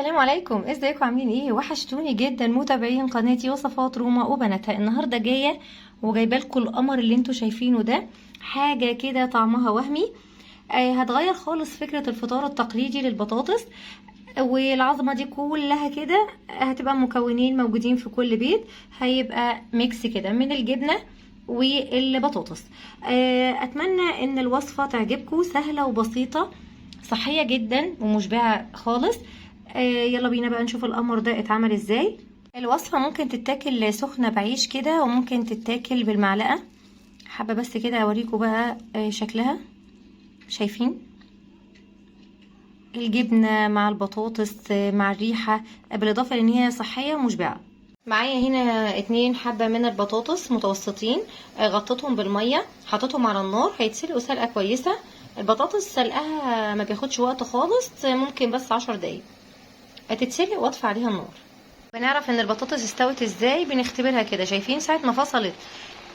السلام عليكم، ازيكم؟ عاملين ايه؟ وحشتوني جدا متابعين قناتي وصفات روما وبناتها. النهارده جاية وجايبه لكم القمر اللي انتوا شايفينه ده، حاجة كده طعمها وهمي. هتغير خالص فكرة الفطار التقليدي للبطاطس والعظمة دي كلها كده. هتبقى مكونين موجودين في كل بيت، هيبقى mix كده من الجبنة والبطاطس. اتمنى ان الوصفة تعجبكم، سهلة وبسيطة، صحية جدا ومشبعه خالص. يلا بينا بقى نشوف القمر ده اتعمل ازاي. الوصفة ممكن تتاكل سخنة بعيش كده، وممكن تتاكل بالمعلقه. حابة بس كده اوريكم بقى شكلها. شايفين الجبنة مع البطاطس مع الريحة، بالاضافة لان هي صحية ومشبعه. معايا هنا 2 حبه من البطاطس متوسطين، غطيتهم بالمية، حطيتهم على النار هيتسلقوا سلقه كويسة. البطاطس سلقها ما بياخدش وقت خالص، ممكن بس 10 دقايق هتتسلق واطفي عليها النار. بنعرف ان البطاطس استوت ازاي؟ بنختبرها كده، شايفين ساعة ما فصلت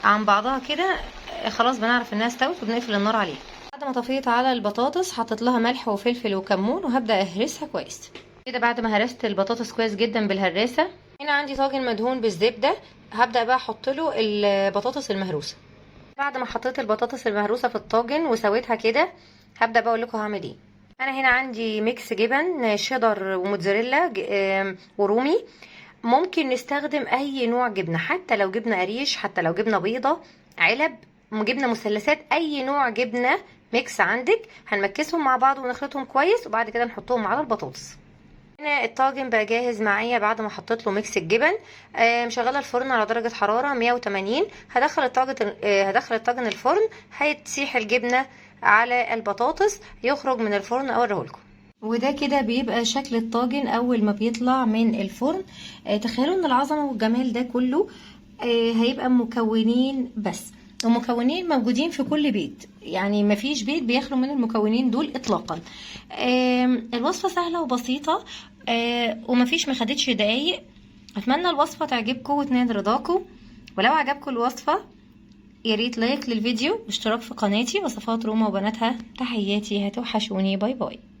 عن بعضها كده، خلاص بنعرف انها استوت وبنقفل النار عليها. بعد ما طفيت على البطاطس حطيت لها ملح وفلفل وكمون، وهبدا اهرسها كويس كده. بعد ما هرست البطاطس كويس جدا بالهراسه، هنا عندي طاجن مدهون بالزبده، هبدا بقى احط له البطاطس المهروسه. بعد ما حطيت البطاطس المهروسه في الطاجن وسويتها كده، هبدا بقى اقول لكم هعمل ايه. انا هنا عندي mix جبن شيدر وموتزاريلا ورومي. ممكن نستخدم اي نوع جبنه، حتى لو جبنه قريش، حتى لو جبنه بيضة، علب جبنه مثلثات، اي نوع جبنه mix عندك. هنمكسهم مع بعض ونخلطهم كويس، وبعد كده نحطهم على البطاطس. هنا الطاجن بقى جاهز معايا بعد ما حطيت له mix الجبن. مشغله الفرن على درجه حرارة 180. هدخل الطاجن الفرن، هتسيح الجبنة على البطاطس، يخرج من الفرن اوريهولكم. وده كده بيبقى شكل الطاجن اول ما بيطلع من الفرن. تخيلوا ان العظمة والجمال ده كله هيبقى مكونين بس، ومكونين موجودين في كل بيت، يعني مفيش بيت بيخلو من المكونين دول اطلاقا. الوصفة سهلة وبسيطة، ومفيش ما خدتش دقايق. اتمنى الوصفة تعجبكم وتنال رضاكم، ولو عجبكم الوصفة يا ريت like للفيديو واشتراك في قناتي وصفات روما وبناتها. تحياتي، هتوحشوني، bye bye.